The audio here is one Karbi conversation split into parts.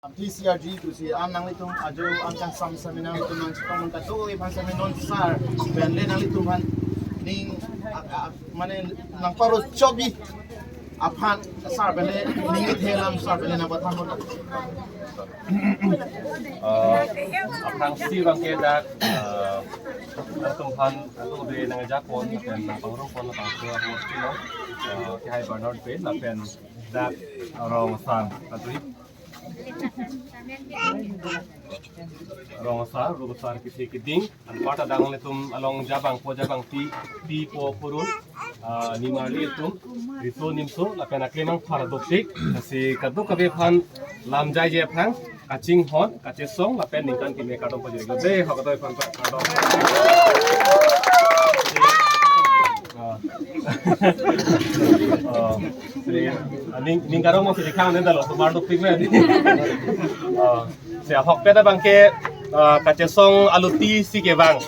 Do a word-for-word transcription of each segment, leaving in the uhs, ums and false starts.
T C R G tu si an nanglitum ajo an kangsam sami nanglitum nangchetong nangkado iphan sami non sar pen le nanglitum aphan ning a- a- mane nangparo chokji aphan sar pen le ning ithe alam sar pen le nangpathan. Eh, aphrangsi abangke dak eh, nangtumphan nangtumphan nangjakpon lapen nangpangrongpon lapen ke ahorsi lo eh, kehai Bernard Bey lapen dak rong asar aturi rong asar rong asar kethe keding anparta dak nanglitum along jabang po jabang pi pi po purun ah, nimarli atum riso nimso lapen aklemang phar doktik si kadokave aphan lamjaije aphan kachinghon kachesong lapen ningkan keme kardom pajirlo de hakdoi aphan kardom. Ah. Oh, si, ah, ning ning kardom mo si dikhang ne dalo tomar doktik me. Oh, si ahokpet abangke ah, kachesong aluti si kevang.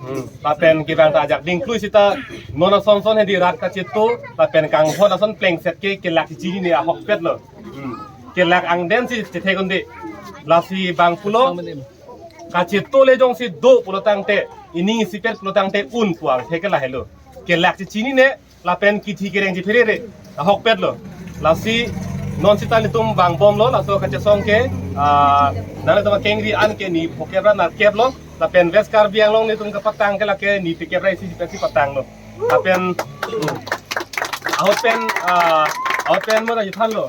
Hmm, lapen kevang ta ajak dingklui sita non asonson hedi rat kacheto lapen kanghon ason plengset ke kelak chinine ahokpet lo. Hmm. Kelak angden si chethek un-e. Lasi bang pulo kacheto le jongsi do pulo tangte ining isipet pulo tangte un puang theke lahelo. Kelak chinine lapen kithi kereng chipherere ahokpet lo. Lasi non sita nelitum vangbomlo laso kachesong ke ah, nanglitum akengri an ke ni phokep ra nerkep lo lapen West Karbi Anglong nelitum kapatang ke lake ni phlikep ra isi pensi patanglo. Lapen hmm, ahut pen ah, ahut pen mo ra ithan lo.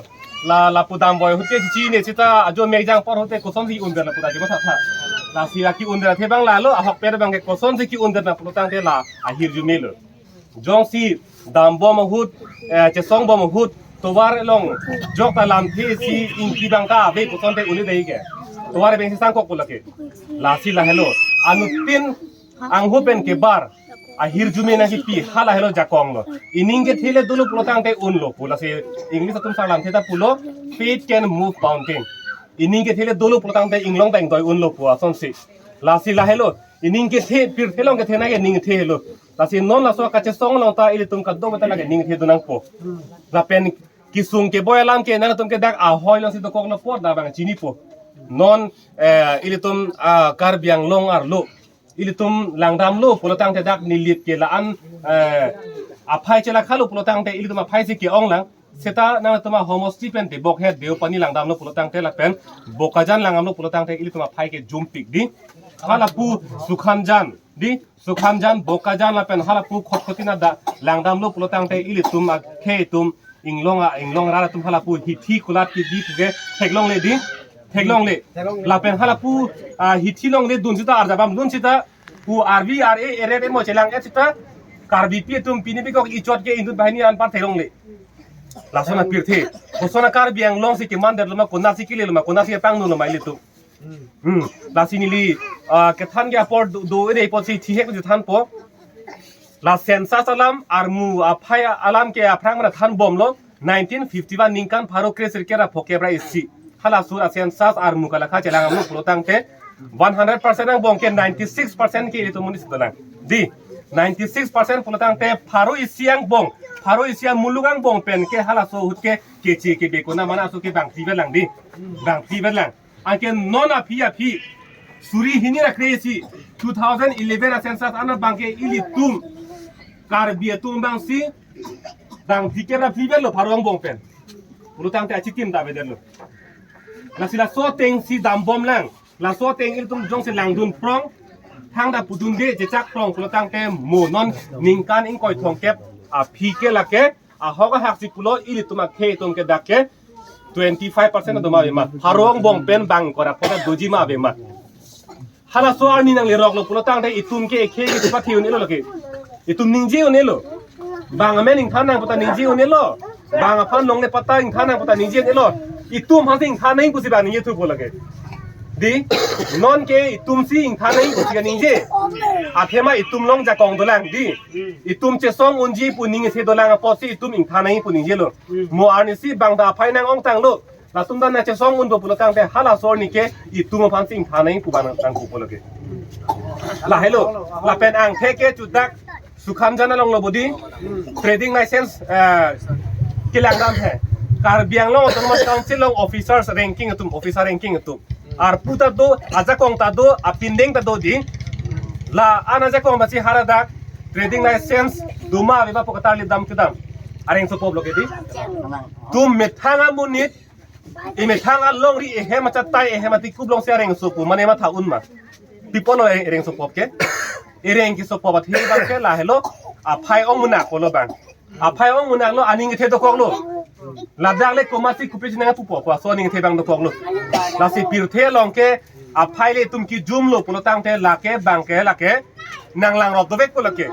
La lapu damboi ahut ke chinine sita ajo mekjang apor ahut ke kosonsi un-e lapu ta jima tha tha. Lasi lake un-e athe abang lalo ahokpet abangke kosonsi ke-un-e na pulo tangte la ahirjume lo. Jongsi dambom ahut eh, chesongbom ahut tovar along jok ta lamthe si ingki abang kave kosonte un-e dei ke. Tovar abang si sangkok pulo ke. Lasi lahelo. Anuttin anghu pen kebar ahirjume nangkipi halahelo jakong lo. Ining kethe le dolo pulo tangte unlo pu lasi English atum sarlamthe ta pulo faith can move mountain. Ining kethe le dolo pulo tangte inglong ta ingdoi unlo pu asonsi. Lasi lahelo. Ining kethe pirthe along kethenei ke ning thelo. Lasi non laso kachesong along ta ilitum kadokave ta lake ning the donangpo. Lapen kesung keboi alam ke nangtum ke dak ahoi alongsi dokoklo apot labang chinipo. Non eh, ilitum ah, Karbi Anglong arlo ilitum langdamlo pulo tangte dak Nilip ke la-an eh, aphai chelakhalo pulo tangte ilitum aphai si ke-ong lang. Seta nangtum ahomosti pen Debokhet Deopani langdamlo pulo tangte lapen Bokajan langdamlo pulo tangte ilitum aphai ke jumpik di. Halapu Sukhamjan di, Sukhamjan, Bokajan lapen halapu Khotkhoti nada langdamlo pulo tangte ilitum akhei atum inglong a inglong rat atum halapu hithi kulat kebi puke theklongle di, theklongle. Lapen halapu ah, hithi longle dun sita arjabam dun sita pu R V R A eret emo chelang et sita Karbipi atum pini bikok ichot ke indut banghini anpar theklongle. Lason apirthe. Koson a Karbi Anglong si keman det loma konatsi kile loma konatsi pangno loma ilitum. Hmm. Lasi neli ah, kethan ke apor do do ere apotsi thihek di thanpo. La census alam armu aphai alam ke aphrang mana thanbomlo nineteen fifty-one ningkan pharo kre sirkep ra phokep ra isi. Halaso a census armu kalakha chelang amlo pulo tangte one hundred percent angbong ke ninety-six percent ke ilitum monit si dolang. Di ninety-six percent pulo tangte pharo isi angbong, pharo isi amuluk angbong pen ke halaso ahut ke keche kebe kona mana aso ke bangpi belang di. Bangpi belang. Anke non aphi aphi suri hini ra kre isi two thousand eleven a census an abangke ilitum Karbi atum abangsi bangpi kep ra phli belo pharo angbong pen. Pulo tangte achitim ta beden lo. Lasi laso ateng si dambom lang. Laso ateng ilitum jongsi langdun prong. Thangta pudunde chechak prong pulo tangte mo non ningkan ingkoi thomkep aphi ke lake ahok ahak si pulo ilitum akhei atum ke dak ke twenty-five percent do ma ave ma. Pharo angbong pen bang kora pota doji ma ave ma. Halaso arni nangleroklo pulo tangte itum ke ekhei ke pathe un-elo lake. Itum ningje un-elo. Bang amen ingthan nang puta ningje un-elo. Bang aphan longle patta ingthan nang puta ningje un-elo. Itum aphan ingthan nang pusi bang ningje thupo lake. Di non ke itum si ingthan nang pusi ningje. Athema itum along jakong dolang di. Itum chesong unji pu ning isi dolang apotsi itum ingthan nang pu ningjelo. Mo arnisi bang ta aphai nang-ongtanglo. Latum ta nangchesong unpo pulo tangte halaso arni ke itum aphansi ingthan nang pu bang nang pupo lake. Lahelo. Lapen angthek ke chudak Sukhamjan along lo bodi trading license eh, kelangdam he. Karbi Anglong Autonomous Council along officers ranking atum, officer ranking atum. Arpu ta do, ajakong ta do, apindeng ta do di. La-an ajakong basi haladak trading license doma ave ba pu katarlip dam kedam. Areng sopop lo ke di. Itum methang amonit, imethang alongri ehem achatai ehem atikup alongsi areng sopo mane matha un ma. Pi apotlo areng sopop ke. Areng kesopop athe abang ke lahelo. Aphai ong munak pulo abang. Aphai ong munak lo, aning kethe dokok lo. Ladak le komatsi kopi jinang pupo, laso aning kethe abang dokok lo. Lasi pirthe along ke aphai le itum kejum lo pulo tangte lake abang ke lake nanglang rop dovek pulo ke.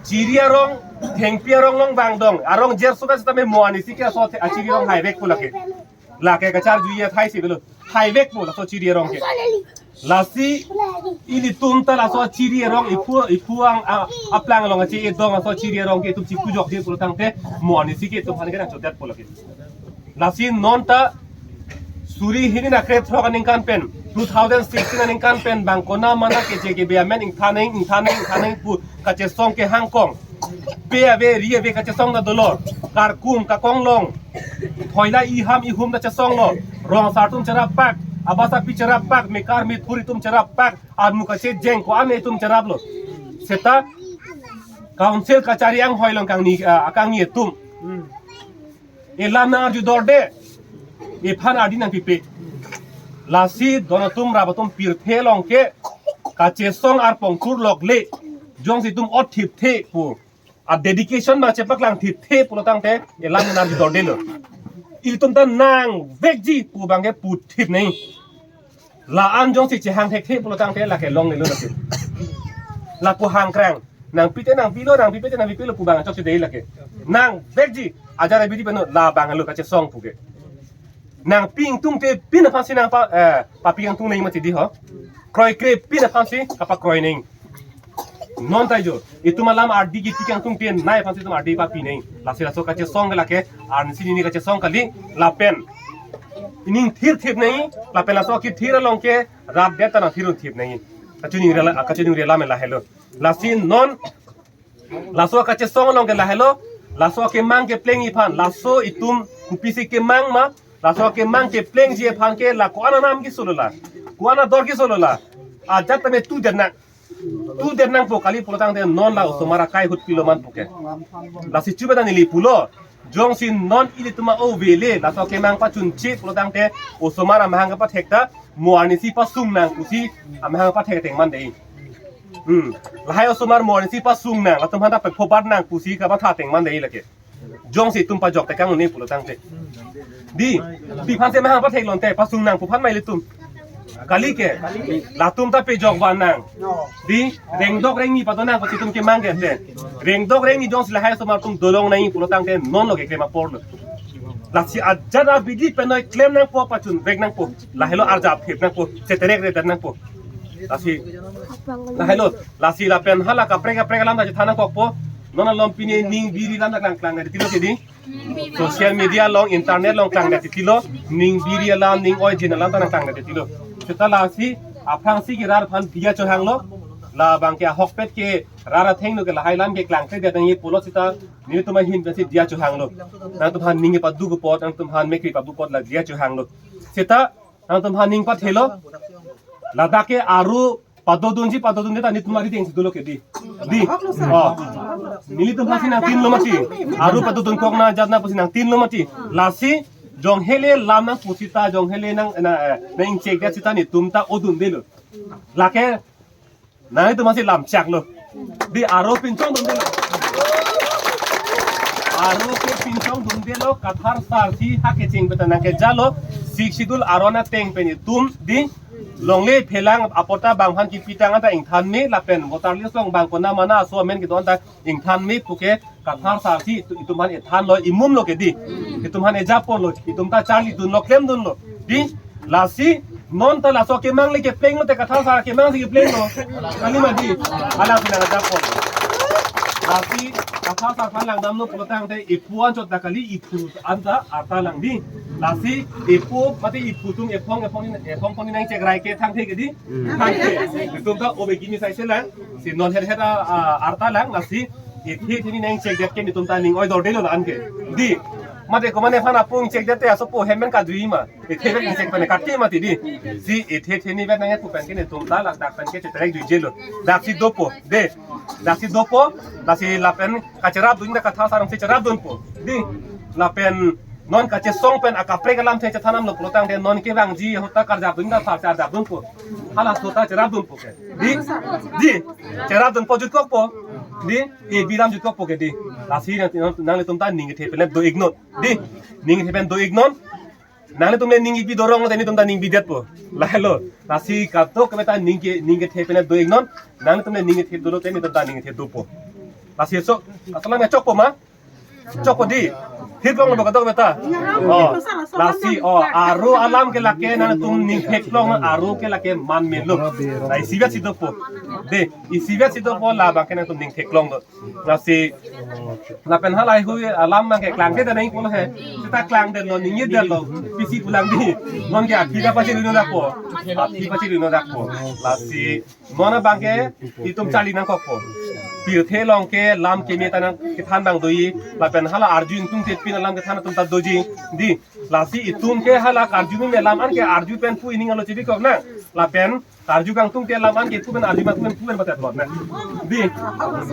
Chiri arong, thengpi arong along vangdong, arong jer suka sitame mo anisi ke laso achiri arong haivek pulo ke. Lake kacharjuji athai si avelo. Haivek pulo laso chiri arong ke. Lasi ilitum ta laso chiri arong iphu, iphu ang, a, aplang along achi edong laso chiri arong ke itum chipujokji pulo tangte mo anisi ke itum aphan ke nangchodet pulo ke. Lasi non ta suri hini na kre throk aningkan pen, two thousand sixteen aningkan pen bang konamana keche kebe amen ingthan nang, ingthan nang, ingthan nang pu kachesong kehang kong. Pe ave, ri ave kachesong ta dolo. Karkum, kakong long. Thoila iham ihum ta chesong lo. Rong asar atum cherap pak, abasa pi cherap pak, mekar methur atum cherap pak, armu kachejeng ko-an atum cherap lo. Seta council kachari anghoi along kangni, ah, kangni atum. Elam nang arju dorde. Ephan ardi nangpipe. Lasi don atum rap atum pirthe along ke kachesong arpong thur lok le. Jongsi itum ot thipthe pu. A dedication ma chepaklang thipthe pulo tangte elam nang arju dorde lo. Ilitum ta nangvekji pu abang ke puthip nai. La-an jongsi chehang thekthe pulo tangte lake longle lo lake. Lapu hangkrang. Nangpite nangpilo, nangpipe te nangpipilo pu abang chokche dei lake. Nangvekji. Ajat abidi pen labang lo kachesong pu ke. Nangpi ingtungte pin aphansi nangpa, eh, papi ingtung nang mati di ho. Kroikre pin aphansi kapakroi nang. Non ta jo, itum alam ardi kiti kangtungte nai aphansi itum ardi papi nang. Lasi laso kachesong ke lake, arnisi nini kachesong kali, lapen ining thirthip nang, lapen laso kethir along ke rat det ta nangthirthip nang. Kachiningri la, kachiningri alam lahelo. Lasi non, laso kachesong along ke lahelo, laso kemang keplengji aphan, laso itum kopisi kemang ma, laso kemang keplengji aphan ke la ko-an anam kesolo la, ko-an ador kesolo la, ajat tame tu det nang. Tu det nangpo kali pulo tangte non la osomar akai ahut pilo man pu ke. Lasi chuba ta neli pulo. Jongsi non ilitum a-ove le, laso kemang pachunche pulo tangte osomar amahang kapathek ta, mo arnisi pasung nang pusi amahang pathek ateng man dei. Hmm. Lahai osomar mo arnisi pasung nang, latum aphan ta pekphobat nang pusi kapatha ateng man dei lake. Jongsi itum pajok tekang ne pulo tangte. Di, pi aphansi mahang pathek lonte, pasung nang pu aphan ma ilitum. Kali ke, latum ta pejok van nang. Di, rengdok rengni padon nang pusi itum kemang ke te. Rengdok rengni jongsi lahai osomar atum dolong nang pulo tangte non lo keklem apor lo. Lasi ajat abidi penoi klem nangpo pachunvek nangpo. Lahelo arjap thip nangpo, cheterek redet nangpo. Lasi, lahelo, lasi lapen hala kaprek kaprek alam ta chethan nangkokpo. Non alom pine ning biri alam ta klang klang det tilo ke di. Social media along, internet along klang det tilo. Ning biri alam, ning oi jin alam ta nangklang det tilo. Seta lasi, aphrangsi ke rat aphan diya chohanglo. Labang ke ahokpet ke rat atheng lo ke lahai alam ke klang kre dia nangji pulo seta nelitum ahin pensi diya chohanglo. Nangtum aphan ning paduk apot, nangtum aphan mekri paduk apot la diya chohanglo. Seta nangtum aphan ning pathelo. Ladak ke aru padodunji padodunde ta nelitum ari dengsi dolo ke di. Di. Oh. Nelitum aphansi nangtinlo mati. Aru padodunkok nang ajat nang pusi nangtinlo mati. Lasi jong hele lam nang pusita jong hele nang na, eh, nang ingchek det sita nelitum ta odundelo. Lake nangtum aphansi lam chaklo. Di aru pinchong dundelo. Aru ke pinchong dundelo, Kathar sar si ha kecheng beta nangkejalo. Sixth Schedule aron ateng pen itum di longle phelang apot ta bang aphan kipitang anta ingthan me lapen voter list along bang konamana aso amen kedo anta ingthan me puke Kathar sar si itum, itum aphan ethanlo, imumlo ke di. Itum aphan ejaponlo, itum ta charlidunlo, klemdunlo. Di, lasi, non ta laso kemang le keplenglo te Kathar sar kemang si keplenglo. Kali ma di, alangsi nang ejaponlo. Lasi, Kathar sar aphan langdamlo pulo tangte, ephu anchot ta kali, ephu anta arta lang di. Lasi, ephu, mate ephu atum, ephong, ephong, ephong, ephong nangchekrai ke thangthe ke di. Thangthe. Itum ta obe kimi sai selang. Si non het het a, a, arta lang, lasi, ephu hini nangchek det ke itum ta ning oi dordelo la-an ke. Di. Mate komatne aphan apung chek dete asopo hem pen kadui ma. Ethe pen chek pen kati ma ti di. Si ethe theni pen nangpu pen ke netum ta ladak pen ke cheterek duijelo. Daksi dopo. De. Daksi dopo. Daksi lapen kacherapdun ta katha sarong si cherapdunpo. Di. Lapen non kachesong pen akaprek alamthe chethan damlo pulotangte non kevangji ahut ta karjapdun ta phar charjapdunpo. Halaso ta cherapdunpo ke. Di. Di. Cherapdunpo jutkokpo. Di. E biram jutkokpo ke di. Lasi nang, nanglitum ta ning kethe pen do-iknon. Di. Ning kethe pen do-iknon. Nanglitum le ning ipi dorong te netum ta ning bidetpo. Lahelo. Lasi katok keme ta ning ke, ning kethe pen do-iknon. Nanglitum le ning kethe dolo te netum ta ning kethe dopo. Lasi so, asalam ya chokpo ma? Chokpo di. Hitlong lo katok keme ta. Oh. Lasi, oh, aro alam ke lake nangtum ning theklong, aro ke lake man melo. Na isivet si dopo. De, isivet si dopo labang ke nangtum ning theklonglo. Lasi lapen halahei alam nangkeklang ke danai pulo he. Seta klangdetlo, ningjedetlo. Pisi pulang di. Non ke aphi ta pachiri no dakpo. Aphi pachiri no dakpo. Lasi non abang ke itum charli nangkokpo. Pirthe along ke lam keme ta nangkethan abang doji. Lapen hala arju ingtungte pin alam kethan atum ta doji. Di. Lasi itum ke hala karju meme alam an ke arju pen pu ining alo chebikoknang. Lapen karju kangtungte alam an ke pu pen arju ma pu pen pu pen patetlonang. Di.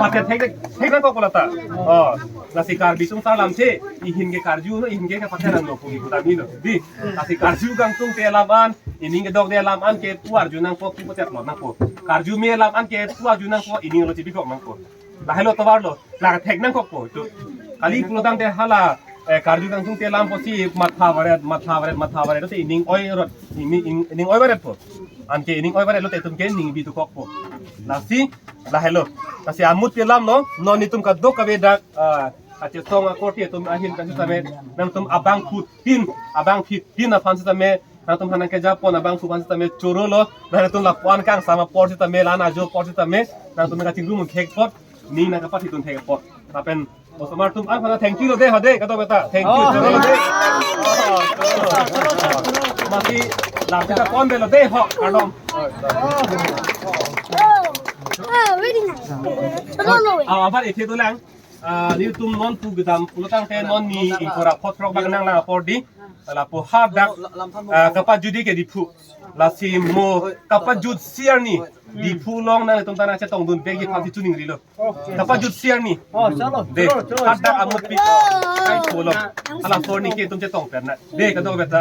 Patet thek thek nangkokpo lata. Oh. Lasi Karbi sungsar alamthe ihin ke karju no ihin ke ke patet nanglo pu ki kutami no. Di. Lasi karju kangtungte alam an ining kedokde alam an ke pu arju nangpo pu patetlonnangpo. Karju me alam an ke pu arju nangpo ining alo chebikoknangpo. Lahelo tovar lo. Lang thek nangkokpo. Tu. Kali pulotangte hala, eh, karju kangtungte alam pusi matha varet, matha varet, matha varet. Tu ining oi rot, ining, ining, ining oi varetpo. Anke ining oi varetlo te itum ke ning bi dokokpo. Lasi, lahelo. Lasi amut ke alam no, non itum kadokave dak, ah, kachesong akorte itum ahin kan sitame, nangtum abangphu tin, abangphi tin aphan sitame, nangtum hanang kejapon abangphu aphan sitame chorolo, nangtum lapu-an kangsam apor sitame, la-an ajo apor sitame, nangtum kachingrum khek apot, ning nangkapathidun thek apot. Lapen osomar atum aphan thank you lo de, ha de, katok keme ta. Thank you, oh, chorolo de. Oh, chorolo. Masi lam kita pon belo de, ho, kardom. Oh, very nice. Chorolo. Ah, abar ethe dolang. Ah, netum non pu kedam pulotangte non ni ingkoi ra phongo throk bang nanglang apor di. Lapu hadak, ah, kapajut ke Diphu. Lasi mo kapajutsi arni Diphu along nanglitum ta nangchetongdun bagi pati chuning rilo. Kapajutsi arni. Oh, chalo. De, chalo, chalo, hadak chalo. Amut pi. Ai kolom. Hala sorni ke itum chetong pernah. De, katok keme ta.